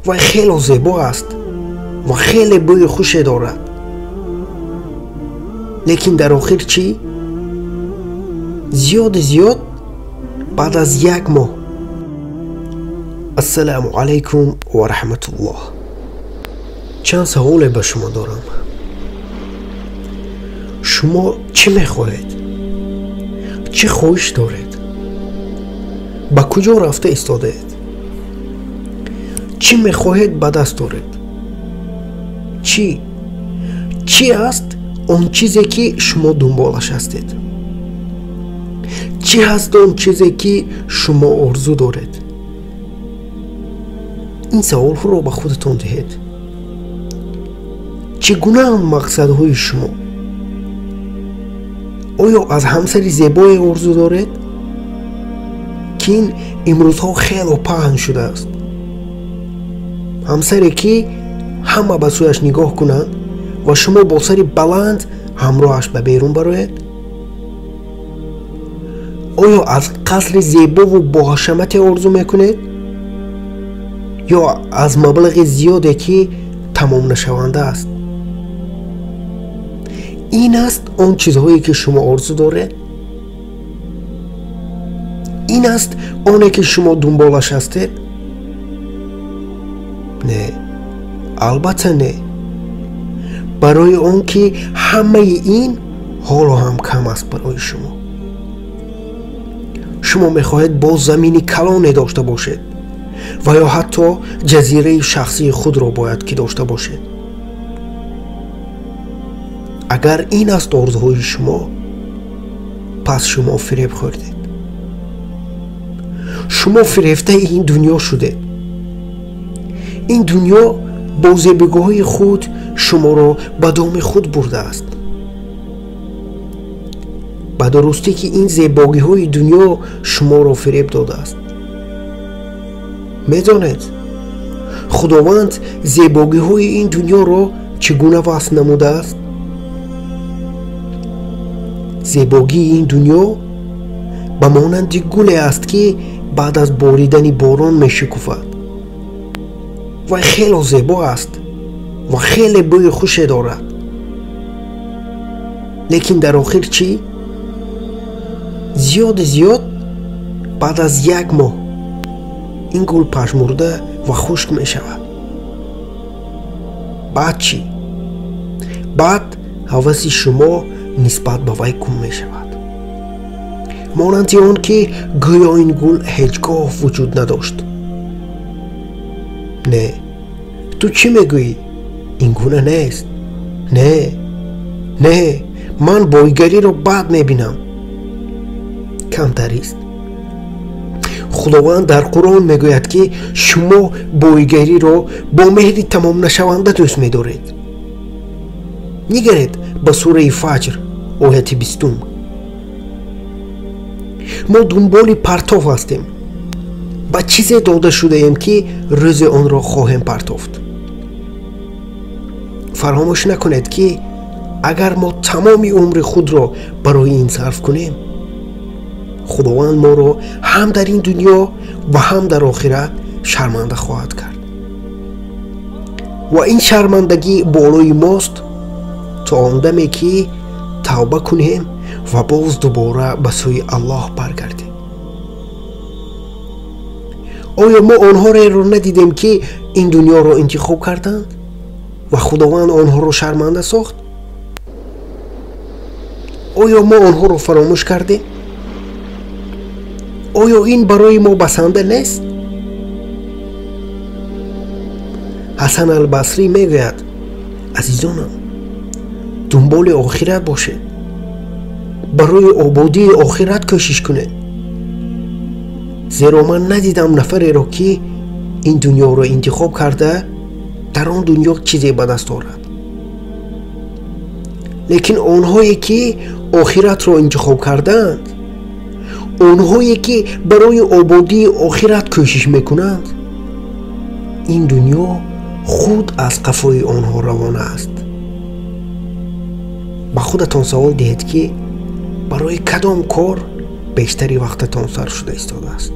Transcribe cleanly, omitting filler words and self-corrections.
Вай хело зебо аст ва хеле бӯи хуше дорад. Лекин дар охир чӣ? Зиёди зиёд баъд аз як моҳ. Ассалому алайкум ва раҳматуллоҳ. Чанд саволе ба шумо дорам. Шумо чӣ мехоҳед? Чӣ хоҳиш доред? Ба куҷо рафта истодаед? Чӣ мехоҳед ба даст доред? Чӣ? Чӣ аст он чизе ки шумо дунболаш ҳастед? Чӣ ҳаст он чизе ки шумо орзу доред? Ин саволҳоро ба худатон диҳед. Чӣ гунаанд мақсадҳои шумо? Оё аз ҳамсари зебое орзу доред, ки ин имрӯзҳо хело паҳн шудааст? Ҳамсаре ки ҳама ба сӯяш нигоҳ кунанд ва шумо бо сари баланд ҳамроҳаш ба берун бароед? Оё аз қасри зебову боҳашамате орзу мекунед ё аз маблағи зиёде ки тамомнашаванда аст? Ин аст он чизҳое ки шумо орзу доред? Ин аст оне ки шумо дунболаш ҳастед? Не, албатта не. Барои он ки ҳамаи ин ҳоло ҳам кам аст барои шумо. Шумо мехоҳед боз замини калоне дошта бошед ва ё ҳатто ҷазираи шахсии худро бояд ки дошта бошед. Агар ин аст орзуҳои шумо, пас шумо фиреб хӯрдед. Шумо фирефтаи ин дунё шудед. Ин дунё бо зебогиҳои худ шуморо ба доми худ бурдааст. Ба дурустӣ ки ин зебогиҳои дунё шуморо фиреб додааст. Медонед, Худованд зебогиҳои ин дунёро чӣ гуна васф намудааст? Зебогии ин дунё ба монанди гуле аст ки баъд аз боридани борон мешукуфад. Вай хело зебо аст ва хеле бӯи хуше дорад. Лекин дар охир чӣ? Зиёди зиёд баъд аз як моҳ ин гул пажмурда ва хушк мешавад. Баъд чӣ? Баъд ҳаваси шумо нисбат ба вай кум мешавад. Монанди он ки гӯё ин гул ҳеҷ гоҳ вуҷуд надошт. Не, ту чӣ мегӯӣ? Ин гуна нест. Не, не, ман бойгариро бад мебинам. Камтарист. Худованд дар Қуръон мегӯяд ки шумо бойгариро бо меҳри тамомнашаванда дӯст медоред. Нигаред ба сураи Фаҷр, ояти 20. Мо дунболи партов ҳастем. Ба чизе дода шудаем ки рӯзе онро хоҳем партофт. Фаромӯш накунед ки агар мо тамоми умри худро барои ин сарф кунем, Худованд моро ҳам дар ин дунё ва ҳам дар охират шарманда хоҳад кард. Ва ин шармандагӣ болои мост то он даме ки тавба кунем ва боз дубора ба сӯи Аллоҳ баргардем. Оё мо онҳореро надидем ки ин дунёро интихоб карданд ва Худованд онҳоро шарманда сохт? Оё мо онҳоро фаромӯш кардем? Оё ин барои мо басанда нест? Ҳасан Албасрӣ мегӯяд: азизонам, дунболи охират бошед, барои ободии охират кӯшиш кунед, зеро ман надидам нафареро ки ин дунёро интихоб карда дар он дунё чизе ба даст орад. Лекин онҳое ки охиратро интихоб кардаанд, онҳое ки барои ободии охират кӯшиш мекунанд, ин дунё худ аз қафои онҳо равона аст. Ба худатон савол диҳед ки барои кадом кор бештари вақтатон сарф шуда истодааст.